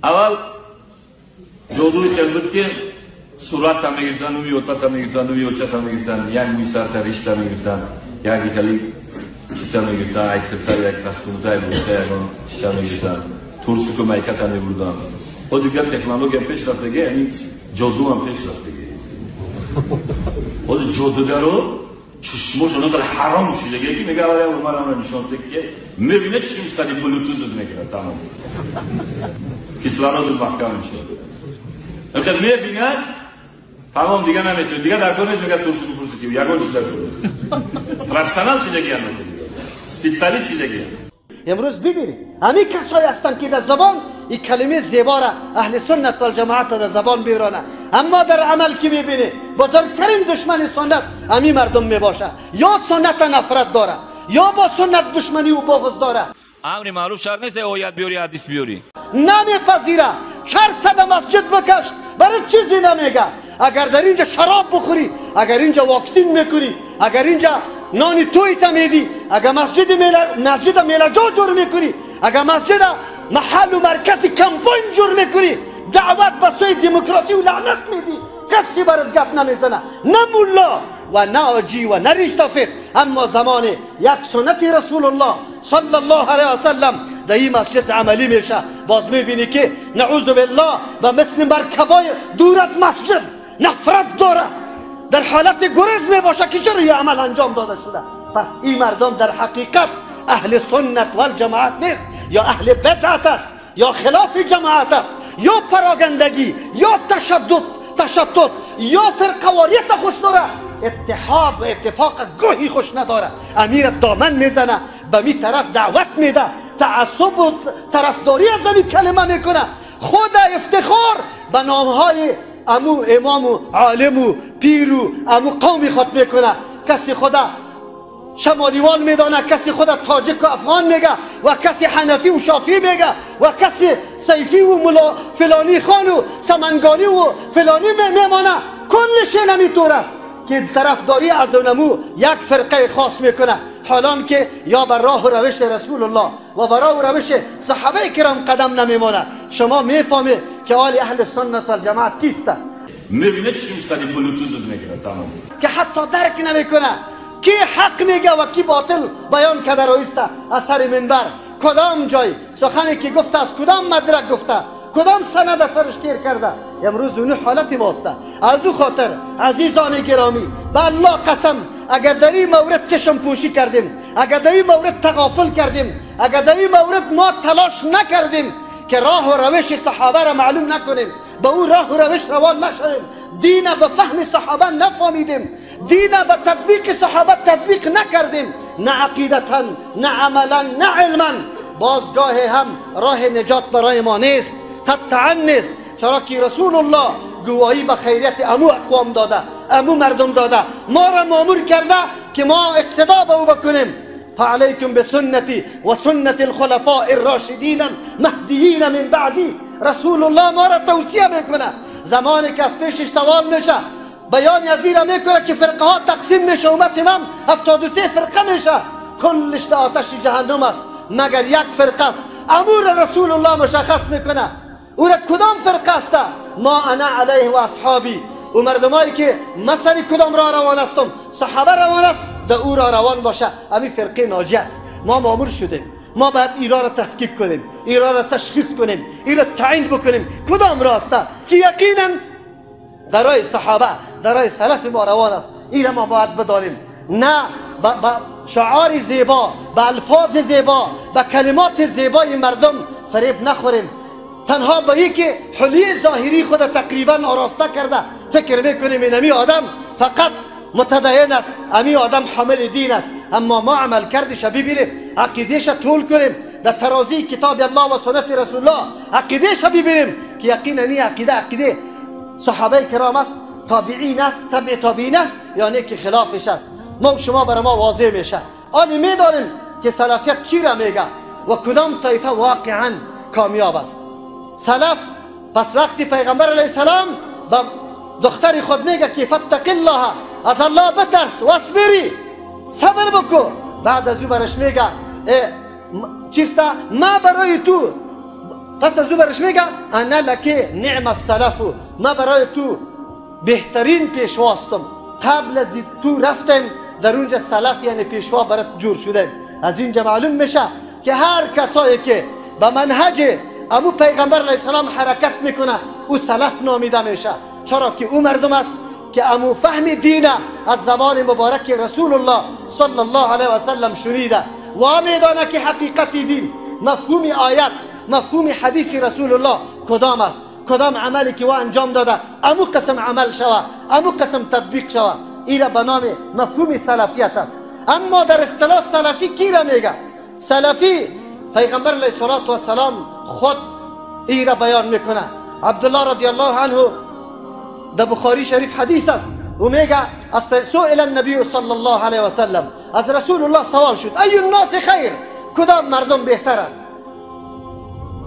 Аввал ҷодуи хел буд, ки сурата мегирифтан, нуми отата мегирифтан, нуми очата мегирифтан, як мӯи сарта, ришта мегирифтан, як хели чита мегирифтан, ай кирта, як костюмта, буса, ягон чита мегирифтан, турсуку майката мебурдан. Ҳозир дигар технология пеш рафтаги, яъни ҷодуам пеш рафтаги. Ҳозир ҷодугаро чишмошон онқадр ҳаром шудаги, ки мега аввал ман ама нишон ки мебинад, чишмиш қади блютуз мекунад, тамом, кислород маҳкам мешавад. Инқадр мебинад, тамом, дигар наметавонад, дигар дар кор нест, мега турсуку пурсуки, ягон чиз дар кор нест. Профессионал шудагиян, специалист шудагиян. امروز ببینید همین کسایی هستند که در زبان این کلمه زیبا را اهل سنت و الجماعت در زبان بیرانه، اما در عمل که میبینی بزرگترین دشمن سنت همین مردم میباشه. یا سنت نفرت داره، یا با سنت دشمنی و بغض داره. امر معروف شرط نیست آیت بیاری، حدیث بیاری. نمیپذیره. 400 مسجد بکش برای چیزی نمیگه. اگر در اینجا شراب بخوری، اگر اینجا واکسین میکنی، اگر اینجا نانی توی تا میدی، اگر مسجد میلاجا جور میکنی، اگر مسجد محل و مرکز کمپاین جور میکنی، دعوت به سوی دموکراسی و لعنت میدی، کسی برات گپ نمیزنه، نه ملا و نه آجی و نه ریشتافت. اما زمان یک سنت رسول الله صلی الله علیه و سلم در این مسجد عملی میشه، باز میبینی که نعوذ بالله و مثل مرکبای دور از مسجد نفرت داره، در حالت گریز می باشه که چرا یه عمل انجام داده شده. پس این مردم در حقیقت اهل سنت و الجماعت نیست، یا اهل بدعت است، یا خلاف جماعت است، یا پراگندگی، یا تشدد، یا فرقواریت خوش داره، اتحاد و اتفاق گاهی خوش نداره. امیر دامن میزنه، به می طرف دعوت میده، تعصب و طرفداری از این کلمه میکنه، خود افتخار به نامهای امو امام و عالم و پیر و امو قومی خود میکنه. کسی خدا شمالیوال میدانه، کسی خدا تاجک و افغان میگه، و کسی حنفی و شافی میگه، و کسی سیفی و ملا فلانی خان و سمنگانی و فلانی میمانه. کلش نمیطور است که طرفداری از اونمو یک فرقه خاص میکنه، حالان که یا بر راه و روش رسول الله و بر راه و روش صحابه کرام قدم نمیمانه. شما میفهمید که آل اهل سنت و الجماعت کیسته؟ میبینه چشمش قدی بلوتوز میکنه، تمام، که حتی درک نمیکنه کی حق میگه و کی باطل بیان کرده رایسته از سر منبر، کدام جای سخنی که گفته، از کدام مدرک گفته، کدام سند سرش تیر کرده. امروز اون حالت ماسته. از او خاطر عزیزان گرامی، به الله قسم، اگر در این مورد چشم پوشی کردیم، اگر در این مورد تغافل کردیم، اگر در این مورد ما تلاش نکردیم که راه و روش صحابه را معلوم نکنیم، به او راه و روش روان نشویم، دین به فهم صحابه نفهمیدیم، دین به تطبیق صحابه تطبیق نکردیم، نه عقیدتا، نه عملا، نه علما، بازگاه هم راه نجات برای ما نیست، قطعا نیست. چرا که رسول الله گواهی به خیریت امو اقوام داده، امو مردم داده، ما را مامور کرده که ما اقتدا به او بکنیم. فعلیکم بسنتی و سنت الخلفاء الراشدین المهدیین من بعدی. رسول الله ما را توصیه میکنه. زمانی که از پیشش سوال میشه، بیان از این میکنه که فرقه ها تقسیم میشه، امت امام 73 فرقه میشه، کلش در آتش جهنم است مگر یک فرقه است. امور رسول الله مشخص میکنه او را کدام فرقه است. ما انا علیه و اصحابی، و مردمایی که مثل کدام را روان هستم، صحابه روان است، در او را روان باشه، امی فرقه ناجی است. ما مامور شدیم، ما باید ایران را تفکیک کنیم، ایران را تشخیص کنیم، ایران را تعیین بکنیم کدام راسته که یقینا در راه صحابه، در راه سلف ما روان است. ایران ما باید بدانیم، نه با شعار زیبا، با الفاظ زیبا، با کلمات زیبای مردم فریب نخوریم. تنها با اینکه حلیه ظاهری خود تقریبا آراسته کرده فکر میکنیم این امی آدم فقط متدین است، امی آدم حامل دین است، اما ما عمل کردش ببینیم، عقیدهش طول کنیم در ترازی کتاب الله و سنت رسول الله، عقیدهش ببینیم که یقینا این عقیده عقیده صحابه کرام است، تابعین است، تبع تابعین است، یعنی که خلافش است. ما و شما برای ما واضح میشه. آن میدانیم که سلفیت چی را میگه و کدام طایفه واقعا کامیاب است. سلف پس وقتی پیغمبر علیه السلام به دختر خود میگه که فتق الله، از الله بترس، واصبری، صبر بکو. بعد از او برش میگه چیستا، ما برای تو پس از او برش میگه انا لک نعم السلف، ما برای تو بهترین پیشواستم. قبل از تو رفتم در اونجا سلف یعنی پیشوا برات جور شده. از اینجا معلوم میشه که هر کسایی که به منهج امو پیغمبر علیه السلام حرکت میکنه او سلف نامیده میشه، چرا که او مردم است که امو فهم دینه از زبان مبارک رسول الله صلی الله علیه و سلم شنیده و میدانه که حقیقت دین، مفهوم آیت، مفهوم حدیث رسول الله کدام است، کدام عملی که او انجام داده امو قسم عمل شوه، امو قسم تطبیق شوه. ایره به نام مفهوم سلفیت است. اما در اصطلاح سلفی کی را میگه؟ سلفی پیغمبر علیه الصلاة والسلام خود ایره بیان میکنه. عبدالله رضی الله عنه در بخاری شریف حدیث است، و میگه از سئل النبی صلی الله علیه و سلم، از رسول الله سوال شد ای الناس خیر، کدام مردم بهتر است؟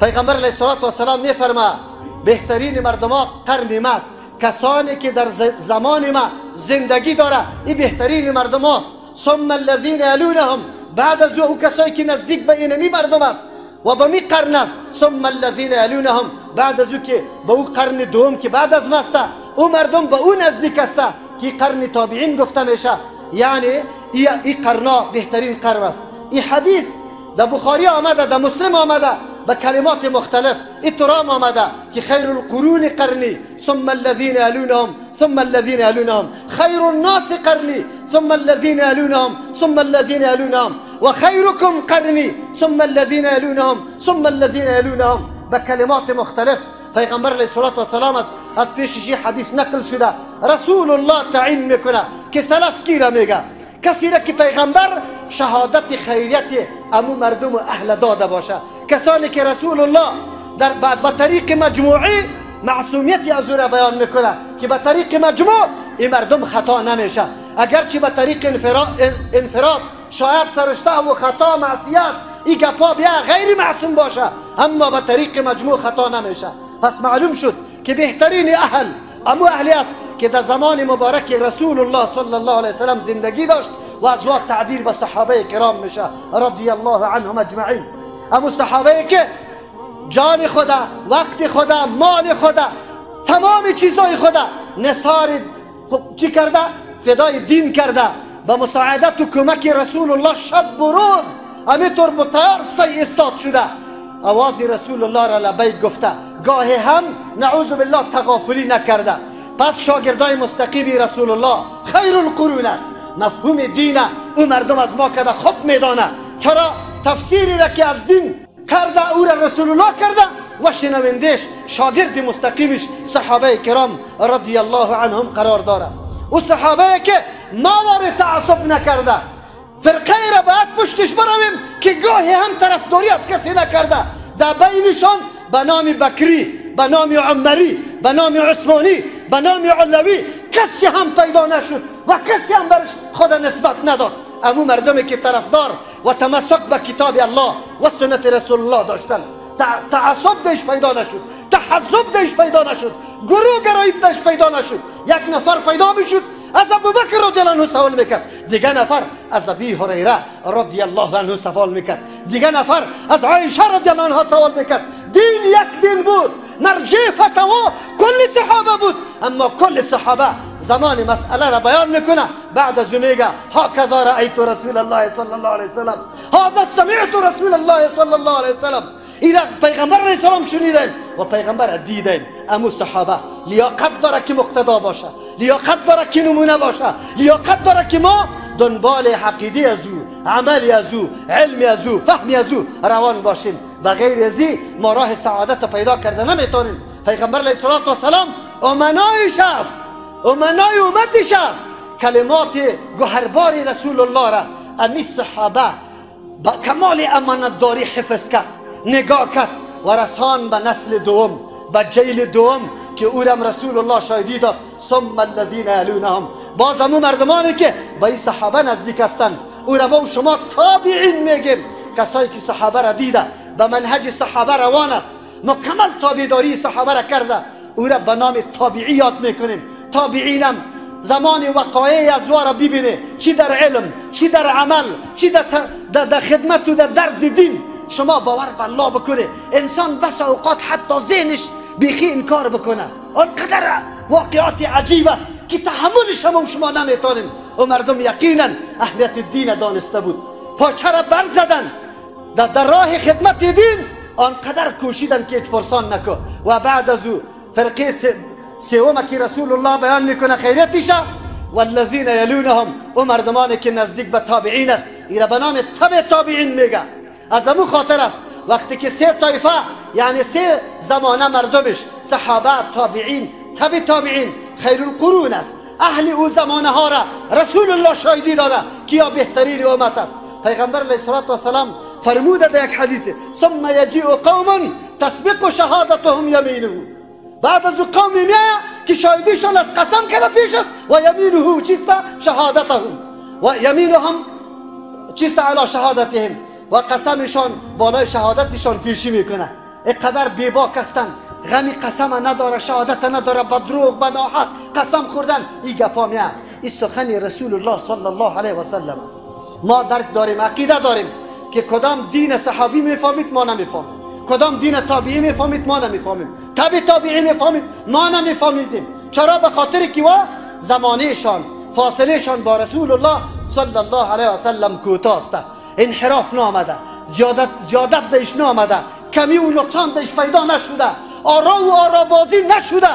پیغمبر علیه الصلاة والسلام میفرما بهترین مردم ها قرن ماست، کسانی که در زمان ما زندگی داره این بهترین مردم هاست. ثم الذین یلونهم، بعد از او کسایی که نزدیک به اینمی مردم است و به می قرن است. ثم الذین یلونهم، بعد از او که به او قرن دوم که بعد از ماست او مردم به او نزدیک است که قرن تابعین گفته میشه، یعنی ای قرنا بهترین قرن است. این حدیث در بخاری آمده، در مسلم آمده به کلمات مختلف، اترام آمده که خیر القرون قرنی ثم الذین یلونهم ثم الذین یلونهم، خیر الناس قرنی ثم الذین یلونهم ثم الذین یلونهم، و خیرکم قرنی ثم الذین یلونهم ثم الذین یلونهم. به کلمات مختلف پیغمبر علیه الصلاة والسلام از پیشش حدیث نقل شده. رسول الله تعیین میکنه که سلف کی را میگه؟ کسی را که پیغمبر شهادت خیریت امو مردم و اهل داده باشه، کسانی که رسول الله در به طریق مجموعی معصومیت از او را بیان میکنه که به طریق مجموع این مردم خطا نمیشه، اگرچه به طریق انفراد شاید سرش سهو و خطا معصیت این گپا بیا غیر معصوم باشه، اما به طریق مجموع خطا نمیشه. پس معلوم شد که بهترین اهل امو اهلی است که در زمان مبارک رسول الله صلی الله علیه وسلم زندگی داشت و از وقت تعبیر به صحابه کرام میشه رضی الله عنهم اجمعین. امو صحابه که جان خدا، وقت خدا، مال خدا، تمام چیزای خدا نثار چی کرده؟ فدای دین کرده، به مساعدت و کمک رسول الله شب و روز همینطور متیار سی استاد شده، آواز رسول الله را لبیک گفته، گاهی هم نعوذ بالله تغافلی نکرده. پس شاگردای مستقیم رسول الله خیر القرون است. مفهوم دینه او مردم از ما کرده خوب میدانه، چرا تفسیری را که از دین کرده او را رسول الله کرده و شنوندش شاگرد مستقیمش صحابه کرام رضی الله عنهم قرار داره. او صحابه که ما تعصب نکرده، فرقه را باید پشتش برویم که گاهی هم طرفداری از کسی نکرده، در بینشان به نام بکری، به نام عمری، به نام عثمانی، به نام علوی کسی هم پیدا نشد و کسی هم برش خود نسبت نداد. امو مردمی که طرفدار و تمسک به کتاب الله و سنت رسول الله داشتن، تعصب دش پیدا نشد، تحزب دش پیدا نشد، گروه گرایی دش پیدا نشد. یک نفر پیدا میشد از ابوبکر رضی الله عنه سوال میکرد، دیگه نفر از ابی هریره رضی الله عنه سوال میکرد، دیگه نفر از عایشه رضی الله عنها سوال میکرد. دین یک دین بود، مرجع فتوا کل صحابه بود، اما کل صحابه زمان مسئله را بیان میکنه، بعد از میگه هکذا رأیت رسول الله صلی الله علیه وسلم، هذا سمعت رسول الله صلی الله علیه وسلم. اینا پیغمبر علیه السلام شنیدیم و پیغمبر دیدیم. امو صحابه لیاقت داره که مقتدا باشه، لیاقت داره که نمونه باشه، لیاقت داره که ما دنبال عقیده از او، عمل از او، علم از او، فهم از او روان باشیم. بغیر از ما راه سعادت پیدا کرده نمیتونیم. پیغمبر علیه الصلاة والسلام امنایش است، امنای امتش است. کلمات گوهربار رسول الله را امی صحابه با کمال امانتداری حفظ کرد، نگاه کرد و رسان به نسل دوم، به جیل دوم که او رم رسول الله شاهدی داد. ثم الذین یلونهم، باز همون مردمانی که به این صحابه نزدیک هستند، او را ما و شما تابعین میگیم، کسایی که صحابه را دیده، به منهج صحابه روان است، مکمل تابعداری صحابه را کرده، او را به نام تابعی یاد میکنیم. تابعینم زمان وقایع از را ببینه، چی در علم، چی در عمل، چی در خدمت و در درد دین، شما باور به الله بکنه، انسان بس اوقات حتی ذهنش بیخی انکار بکنه. آنقدر واقعات عجیب است که تحمل شما و شما نمیتونیم. و مردم یقینا اهمیت دین دانسته بود، پاچه را بر زدن در راه خدمت دین، آنقدر کوشیدن که هیچ پرسان نکو. و بعد از او فرقه سوم که رسول الله بیان میکنه خیریتش، والذین یلونهم، او مردمانی که نزدیک به تابعین است، ایرا به نام تبع تابعین میگه. از امو خاطر است وقتی که سه طایفه، یعنی سه زمانه مردمش، صحابه، تابعین، تبع تابعین، خیر القرون است. اهل او زمانه ها را رسول الله شاهدی داده که یا بهترین امت است. پیغمبر علیه الصلاة والسلام فرموده در یک حدیث، ثم یجیء قوم تسبق شهادتهم یمینه، بعد از او قومی میایه که شاهدیشان از قسم کرده پیش است، و یمینه چیست؟ شهادتهم، و یمینهم چیست؟ علی شهادتهم، و قسمشان بالای شهادتشان پیشی میکنه. اینقدر بیباک هستند، غمی قسم نداره، شهادت نداره، به دروغ، به ناحق قسم خوردن. این گپا میاد. این سخن رسول الله صلی الله علیه و سلم است. ما درک داریم، عقیده داریم که کدام دین صحابی میفهمید ما نمیفهمیم، کدام دین تابعی میفهمید ما نمیفهمیم، تبع تابعی میفهمید ما نمیفهمیدیم. چرا؟ به خاطر که وا زمانهشان، فاصلهشان با رسول الله صلی الله علیه و سلم کوتاه است، انحراف نامده، زیادت دهش نامده، کمی و نقصان دهش پیدا نشده، آرا و آرا بازی نشده،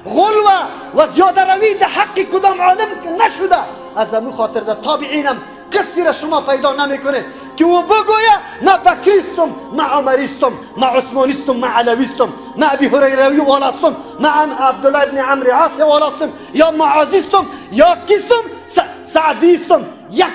غلوه و زیاده روی در حق کدام عالم نشده. از امو خاطر در تابعینم کسی را شما پیدا نمیکنه که او بگویه ما بکریستم، ما عمریستم، ما عثمانیستم، ما علویستم، ما ابی هریروی والاستم، ما عبدالله ابن عمرو عاص والاستم، یا معاذیستم، یا کیستم، سعدیستم. یک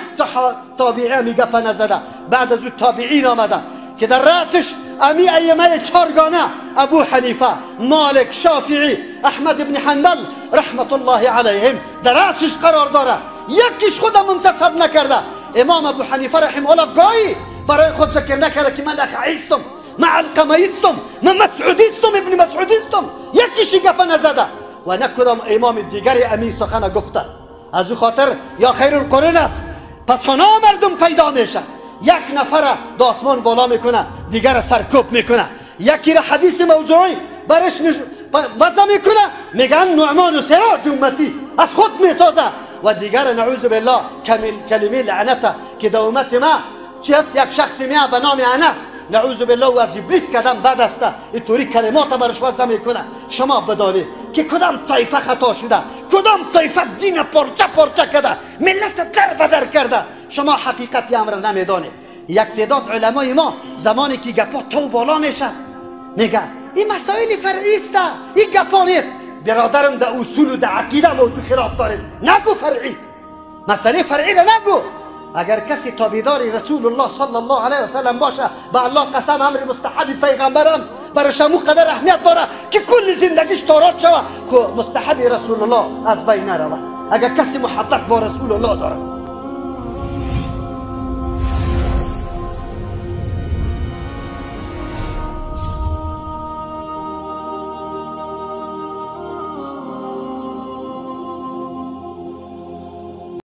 تابعی می گپ نزده. بعد از او تابعین آمده که در رأسش امی ائمه چارگانه، ابو حنیفه، مالک، شافعی، احمد ابن حنبل رحمت الله علیهم در رأسش قرار داره. یکیش خود منتسب نکرده. امام ابو حنیفه رحمه الله گاهی برای خود ذکر نکرده که من اخعیستم، من علقمه‌ایستم، من مسعودیستم، ابن مسعودیستم. یکیش گپ نزده و نه کدام امام دیگری امی سخن گفته. از او خاطر یا خیر القرون است. پس هنا مردم پیدا میشه، یک نفر د آسمان بالا میکنه، دیگر سرکوب میکنه، یکی را حدیث موضوعی برش وضع میکنه، میگن نعمان و سراج امتی از خود میسازه، و دیگر نعوذ بالله کلمه لعنته که در امت ما چی هست؟ یک شخص میه به نام انس، نعوذ بالله، و از ابلیس کدام بد است، اینطوری کلمات برش وضع میکنه. شما بدانید که کدام طایفه خطا شده، کدام طایفه دین پارچه پارچه کرده، ملت در بدر کرده. شما حقیقت امر نمیدانید. یک تعداد علمای ما زمانی که گپا تو بالا میشه میگه این مسائل فرعی است، این گپا نیست. برادرم در اصول و در عقیده ما تو خلاف داریم، نگو فرعی است، مسئله فرعی را نگو. اگر کسی تابعدار رسول الله صلی الله علیه و سلم باشه، به الله قسم امر مستحب پیغمبرم برای امو قدر اهمیت داره که کل زندگیش تارات شوه، خو مستحب رسول الله از بین نروه. اگر کسی محبت با رسول الله داره.